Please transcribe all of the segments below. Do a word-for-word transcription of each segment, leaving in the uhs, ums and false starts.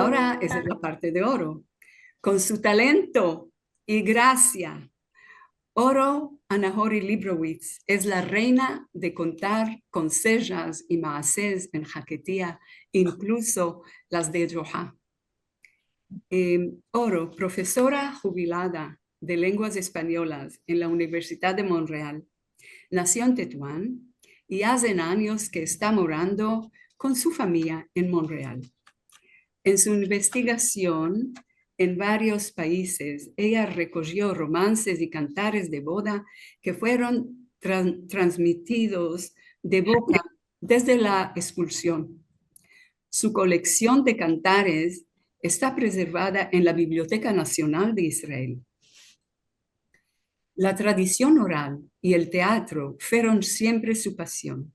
Agora es la parte de Oro. Kon su talento i grasia, Oro Anahori Leibowitz es la reina de kontar konsejas i maases en haketia, inkluso las de Dzoha. Em, Oro, profesora djubilada de lenguas espanyolas en la Universidad de Montreal, nasio en Tetuan i aze anyos ke esta morando kon su famiya en Montreal. En su investigasion en varios paizes, eya rekozio romanses i kantares de boda ke fueron tran-, transmitidos de boka desde la ekspulsion. Su koleksion de kantares esta prezervada en la Biblioteka Nasional de Israel. La tradision oral i el teatro fueron siempre su pasion,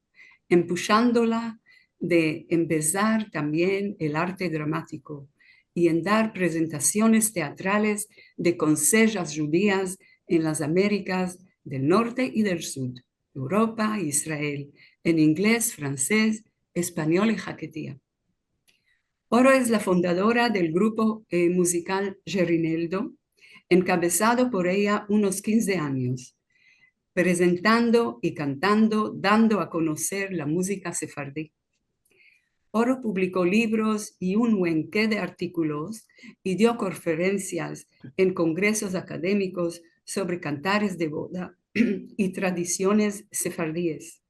empushando la de embezar tambien el arte dramatiko i en dar prezentasiones teatrales de konsejas djudias en las Amerikas del Norte i del Sud, Evropa i Israel, en inglez, franses, espanyol i haketia. Oro es la fundadora del grupo, eh, muzikal Jerineldo, enkabesado por eya unos kinze anyos, prezentando i kantando, dando a konoser la muzika sefardi. Oro publiko livros i un buenke de artikolos i dio konferensias en kongresos akademikos sovre kantares de boda i tradisiones sefardies.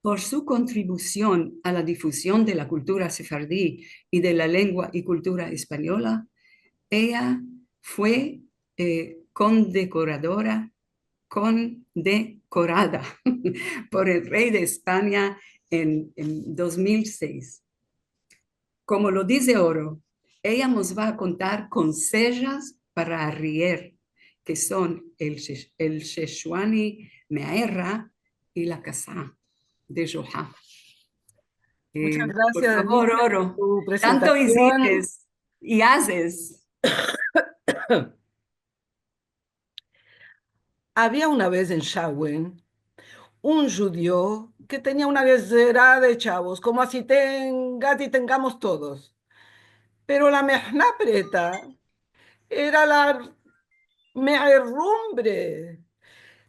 Por su kontribusion a la difuzion de la kultura sefardi i de la lengua i kultura espanyola, eya fue, eh, kondekoradora, kondekorada por el rey de Espanya en, en dos mil seis. Komo lo dize Oro, eya mos va a kontar konsejas para arrier, ke son el she-, el Sheshuani Me'era i la Kasa de Dzoha. Muchas gracias, Oro. Eh, por favor, Oro. Tanto izites i azes. Avia una vez en Shawen un djudio ke tenia una gezerada de chavos, komo asi tengas i tengamos todos. Pero la mehna preta era la me'errumbre.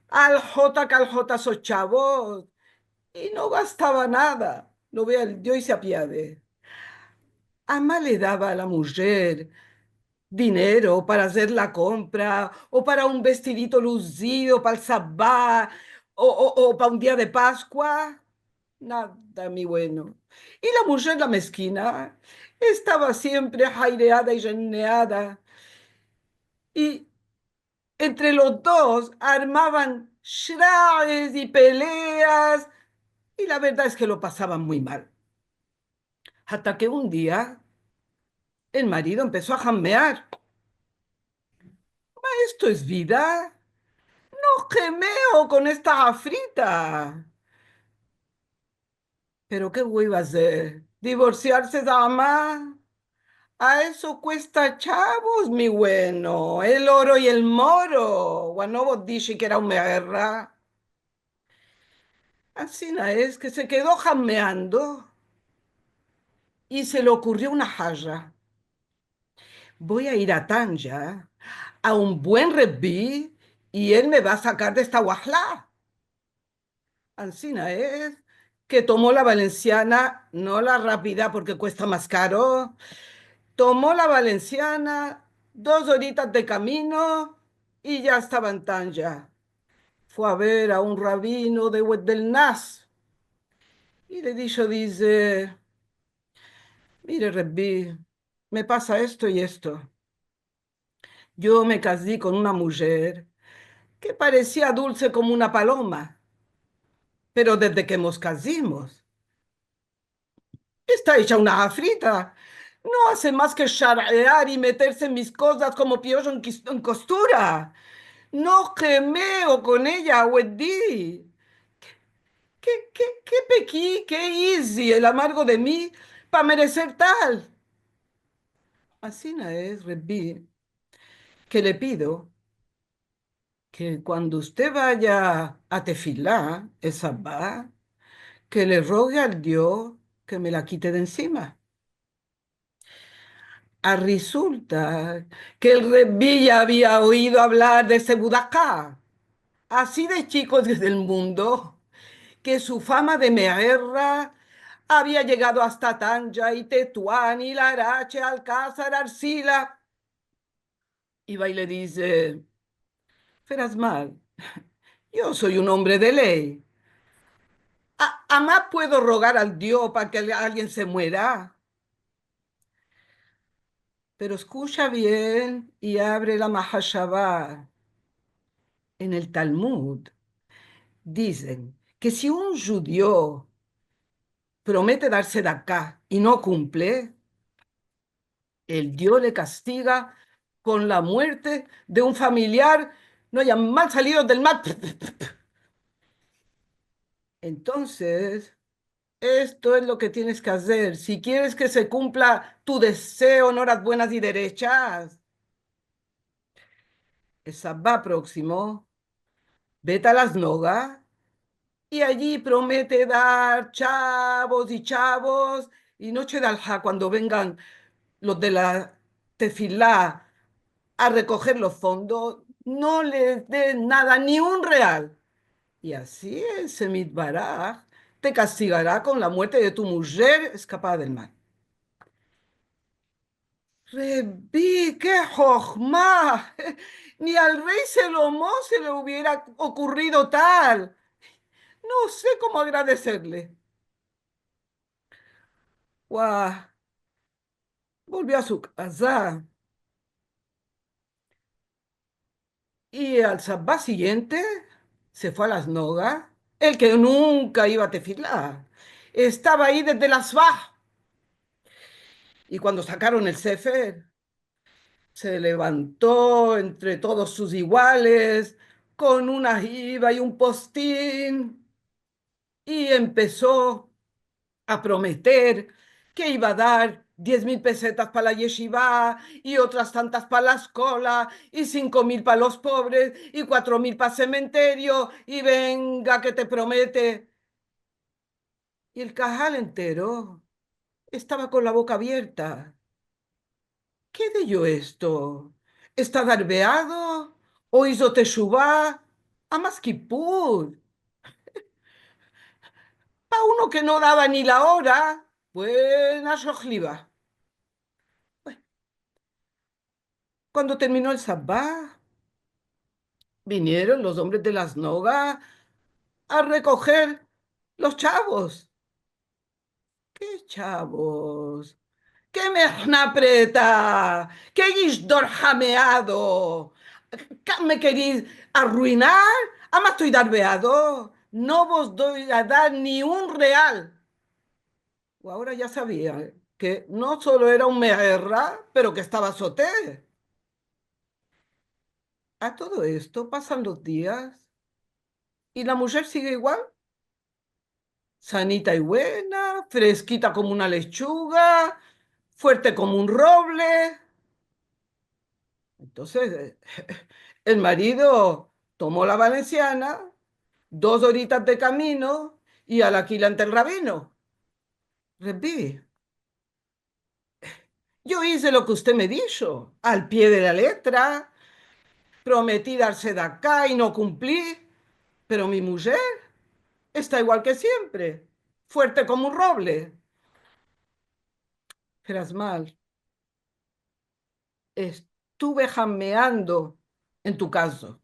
Aljota ke aljota esos chavos i no gastava nada. No vea el Dio i se apiade. Ama le dava a la mujer dinero para azer la kompra, o para un vestidito luzido, para el Sabat, o, o, o para un dia de Paskua. Nada, mi bueno. I la mujer, la meskina, estava siempre haireada i jeneada. I entre los dos armavan shraes i peleas, i la verdad es ke lo pasavan muy mal. Hasta ke un dia el marido empeso a jamear. Ma, esto es vida? No jemeo kon esta afrita. Pero ke vo a azer? Divorsiarse dama? A eso kuesta chavos, mi bueno, el oro i el moro. Wa no vos dishi ke era un me'era. Ansina es ke se kedo jameando i se le okurio una haja. Vo a ir a Tanja a un buen rebbi i el me va a sakar de esta wahala. Ansina es ke tomo la valensiana, no la rapida porke kuesta mas karo. Tomo la valensiana, dos oritas de kamino i ya estava en Tanja. Fue a ver a un rabino de Wet del Nas i le disho, dize: "Mire, rebbi, me pasa esto i esto. Yo me kazi kon una mujer ke paresia dulse komo una paloma, pero desde ke mos kazimos, esta echa una afrita. No aze mas ke sharrear i meterse en mis kozas komo piollo en kis-, en kostura. No jemeo kon eya, Wet Din. Ke, ke, ke, ke peki, ke izi el amargo de mi pa mereser tal?" Ansina es, rebbi, ke le pido ke kuando usted vaya a tefila el Sabat, ke le roge al Dio ke me la kite de ensima. Arresulta ke el Rebbi ya avia oido avlar de este budaka. Ansi de chiko es el mundo, ke su fama de meerra avia yegado asta Tanja i Tetuan i Larache, Alkasar, Arsila. I va i le dize: Ferazmal, yo so un ombre de ley. A-, ama puedo rogar al Dio pa ke alguien se muera? Pero eskusha bien i avre la mahashava. En el Talmud dizen ke si un djudio promete dar tzedaka i no kumple, el Dio le kastiga kon la muerte de un familiar, no ayan mal salido del mar. Entonses, esto es lo ke tienes ke azer si kieres ke se kumpla tu dezeo en oras buenas i derechas. El Shabbat proksimo, vete a la sinagoga i ayi promete dar chavos i chavos, i noche de Alha, kuando vengan los de la tefila a rekojer los fondos, no les des nada, ni un real. I ansi el Hashem Yitbaraj te kastigara kon la muerte de tu mujer eskapada del mar. Rebbi, ke hohma! Ni al rey Salomo se le uviera okurrido tal. No se komo agradesele. Wa, volvio a su kaza. I al Shabbat siguiente se fue a la sinagoga, el ke nunka iva a tefila. Estava ayi desde la sba. I kuando sakaron el sefer, se levanto entre todos sus iguales kon una hiva i un postin i empeso a prometer ke iva a dar diez mil pesetas pa la yeshiva i otras tantas pa la eskola i sinko mil pa los povres i kuatro mil pa sementerio i venga ke te promete. I el kahal entero estava kon la boka avierta. Ke de eyo esto? Esta darbeado o izo teshuva? Ama es Kipur. Pa uno ke no dava ni la ora, buena shohliva. Bueno. Kuando termino el Shabbat, vinieron los ombres de la sinagoga a rekojer los chavos. Ke chavos? Ke mehna preta? Ke gish dor hameado? Ke me keresh arruinar? Ama esto darbeado. No vos vo a dar ni un real. Agora ya savia ke no solo era un meerra, pero ke estava sote. A todo esto pasan los dias i la mujer sigue igual. Sanita i buena, freskita komo una lechuga, fuerte komo un roble. Entonses, el marido tomo la valensiana, dos oritas de kamino i a la kila ante el rabino. Rebbi, yo ize lo ke uste me disho, al pie de la letra. Prometi dar tzedaka i no kumpli, pero mi mujer esta igual ke siempre, fuerte komo un roble. Ferazmal, estuve hameando en tu kazo,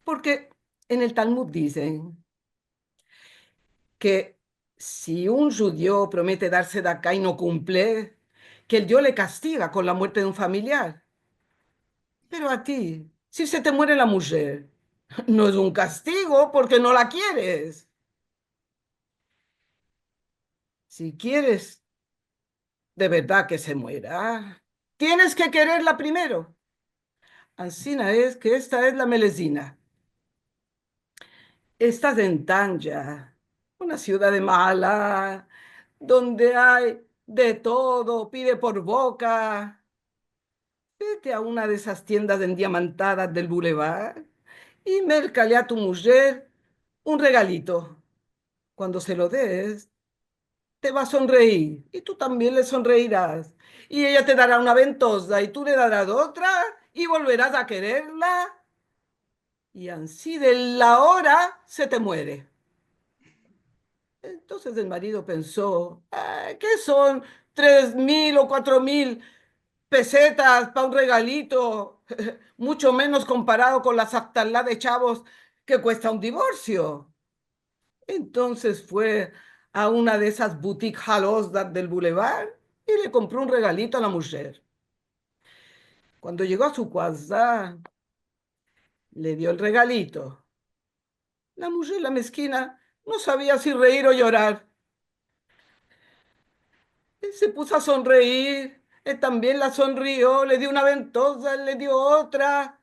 porke en el Talmud dizen ke si un djudio promete dar tzedaka i no kumple, ke el Dio le kastiga kon la muerte de un familiar. Pero a ti, si se te muere la mujer, no es un kastigo porke no la keres. Si keres de verdad ke se muera, tienes ke kererla primero. Ansina es ke esta es la melezina. Estas en Tanja, una sivdad de maala, donde ay de todo, pide por boka. Vete a una de esas tiendas endiamantadas del bulevar i merkale a tu mujer un regalito. Kuando se lo des, te va a sonreir, i tu tambien le sonreiras. I eya te dara una ventoza, i tu le daras otra, i volveras a kererla. I ansi de la ora se te muere. Entonses el marido penso: "Ah, ke son tres mil o kuatro mil pesetas pa un regalito? Muncho menos komparado kon la sartalá de chavos ke kuesta un divorsio". Entonses fue a una de esas boutiques halozas del bulevar i le kompro un regalito a la mujer. Kuando yego a su kaza, le dio el regalito. La mujer, la meskina, no savia si reir o yorar. El se puso a sonreir, el tambien la sonrio, le dio una ventoza, le dio otra.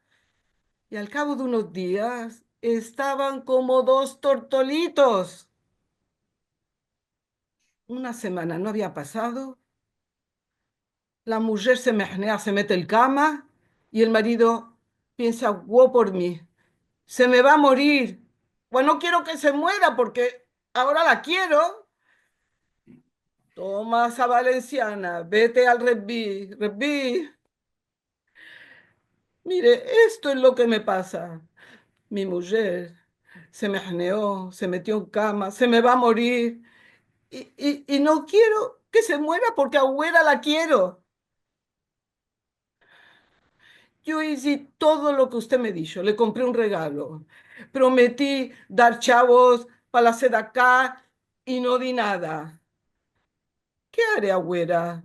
I al kavo de unos dias estavan komo dos tortolitos. Una semana no avia pasado, la mujer se mehnea, se mete el kama, i el marido piensa: "Wo por mi, se me va a morir. Bueno, no kiero ke se muera porke agora la kiero". Toma esa valensiana, vete al rebi: "Rebi, mire, esto es lo ke me pasa. Mi mujer se mehneo, se metio en kama, se me va a morir. I, i, i no kiero ke se muera porke agora la kiero. Yo ize todo lo ke usted me disho, le kompri un regalo, prometi dar chavos pa la sedaká i no di nada. Ke are agora?"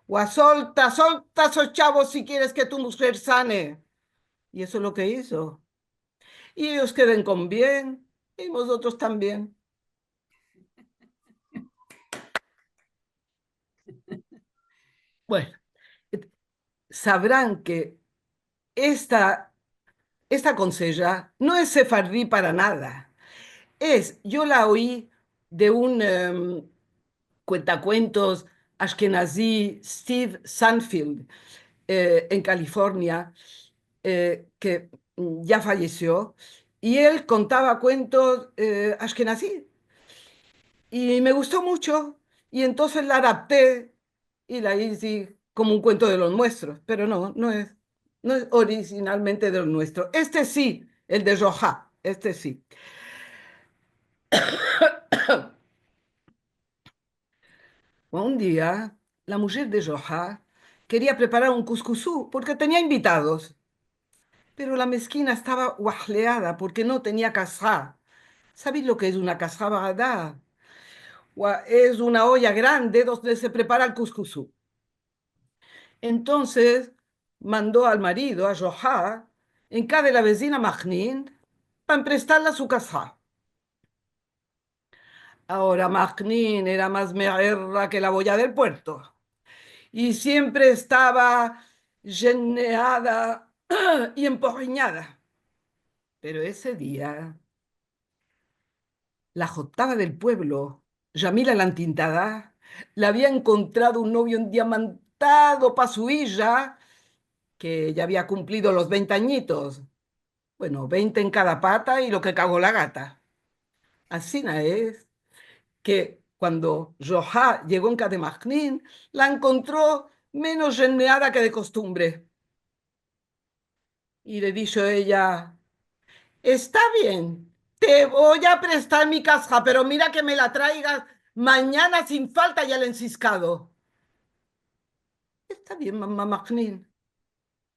"Wa, solta, solta esos chavos si kieres ke tu mujer sane". I eso es lo ke izo. I eyos keden kon bien, i mozotros tambien. Bueno, savran ke esta, esta konseja no es sefardi para nada. Es, yo la oi de un, em, kuentakuentos ashkenazi, Steve Sanfield, eh, en Kalifornia, eh, ke, mm, ya fayesio, i el kontava kuentos, eh, ashkenazi. I me gusto muncho, i entonses la adapte i la ize komo un kuento de los muestros, pero no, no es, no es orijinalmente de los muestros. Este si, el de Zoha, este si. Un dia, la mujer de Zoha keria preparar un kuskusu porke tenia invitados. Pero la meskina estava wahleada porke no tenia kasha. Savesh lo ke es una kasha, verdad? Wa-, es una olla grande donde se prepara el kuskusu. Entonses mando al marido, a Zoha, en kaza de la vezina Mahnin, pa emprestarla su kasha. Agora, Mahnin era mas me'erra ke la boya del puerto, i siempre estava jenneada i emporriñada. Pero ese dia, la hotava del puevlo, Jamila la entintada, la avia enkontrado un novio diamantado pa su ija, ke ya avia kumplido los veinte anyitos. Bueno, veinte en kada pata i lo ke kago la gata. Ansina es ke kuando Zoha yego en kaza de Mahnin, la enkontro menos jenneada ke de kostumbre. I le disho eya: "Esta bien, te vo a prestar mi kasha, pero mira ke me la traigas manyana sin falta ya el ensiskado". "Esta bien, mama Mahnin".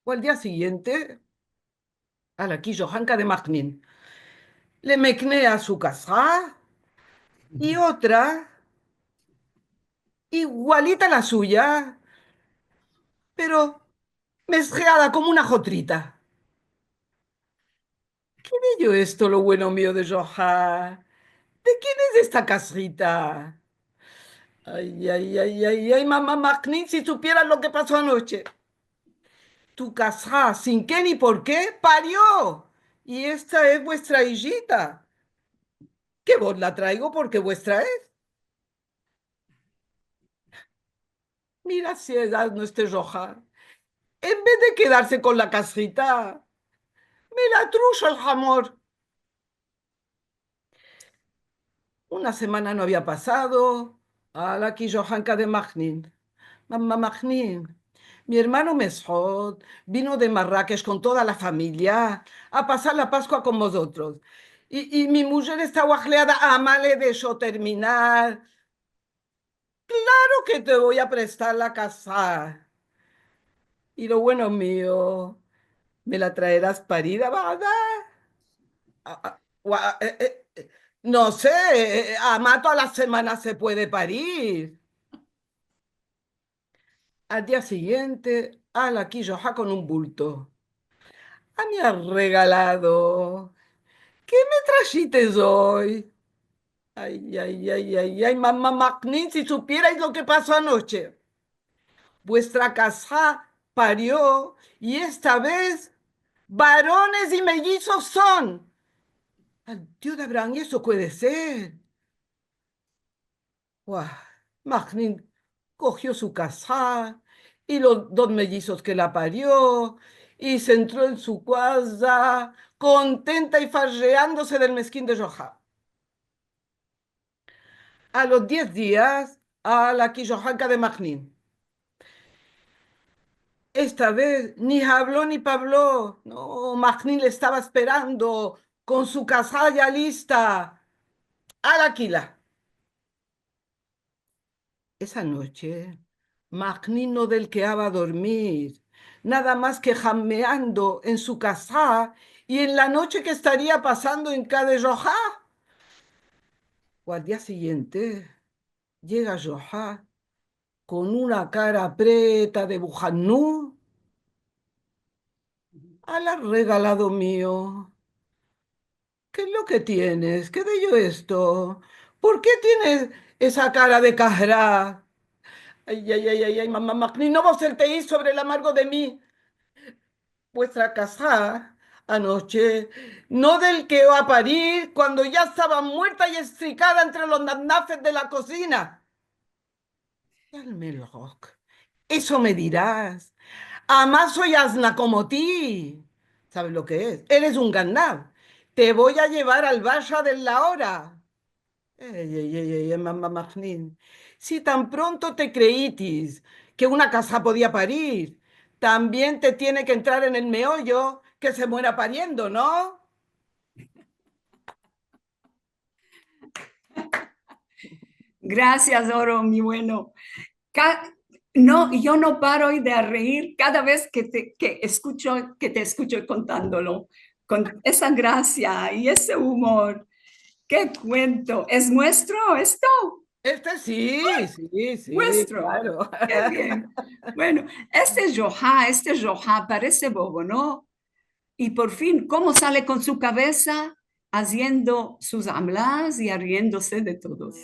O al dia siguiente, ala ki Zoha en kaza de Mahnin. Le meknea su kasha i otra igualita a la suya, pero mesheada komo una jotrita. "Ke bello esto, lo bueno mio de Zoha. De kien es esta kashrita?" "Ay, ay, ay, ay, ay, mama Mahnin, si supieras lo ke paso anoche. Tu kasha, sin ke ni por ke, pario. I esta es vuestra ijita, ke vos la traigo porke vuestra es". Mira si es asno este Zoha. En vez de kedarse kon la kashrita, me la trusho al hamor. Una semana no avia pasado, ala ki Johan kade Mahnin. Mama Mahnin, mi ermano Meshot vino de Marrakesh kon toda la famiya a pasar la Paskua kon vozotros. I, i mi mujer esta wahleada, ama le desho terminar. Klaro ke te vo a prestar la kaza. I lo bueno mio, me la traeras parida, verdad? A, a, gua-, e, e, e, no se, e, e, ama toda la semana se puede parir. Al dia siguiente, ala ki Johan kon un bulto. A mi regalado, ke me trashites oy? Ay, ay, ay, ay, ay, mama Mahnin, si supierais lo ke paso anoche. Vuestra kaza pario, i esta vez varones i mellizos son. Al Dio de Abraham, i esto puede ser? Wah, Mahnin kohio su kaza i los dos mellizos ke la pario i se entro en su kaza, kontenta i farreandose del meskin de Johan. A los diez dias, ala ki Johan kade Mahnin. Esta vez ni avlo ni pavlo. No, Mahnin le estava esperando kon su kaza ya lista. Ala ki la. Esa noche, Mahnin no del ke ava dormir, nada mas ke hameando en su kaza i en la noche ke estaria pasando en kade Johan. O al dia siguiente, yega Johan kon una kara preta de buhannu. Ala regalado mio, ke es lo ke tienes? Ke de yo esto? Por ke tienes esa kara de kahra? Ay, ay, ay, ay, ay, mama Mahnin, no vos solteis sovre el amargo de mi. Vuestra kaza anoche no del ke ava parir kuando ya estava muerta i estrikada entre los nadnafes de la kozina. Al melok, eso me diras. Ama soy azna komo ti. Saves lo ke es? Eres un ganav. Te vo a yevar al vasha del laora. Ey, ey, ey, ey, mama Mahnin. Si tan pronto te kreitis ke una kaza podia parir, tambien te tiene ke entrar en el meoyo ke se muera pariendo, no? Grasias, Oro, mi bueno. Ka-, no, yo no paro de reir kada vez ke te, ke eskucho, ke te eskucho kontandolo, kon esa grasia i ese umor. Ke kuento? Es muestro esto? Este si, si, si, muestro, klaro. Ke bien. Bueno, este Johan, este Johan parese bobo, no? I por fin, komo sale kon su kavesa? Aziendo sus amlas i riendose de todos.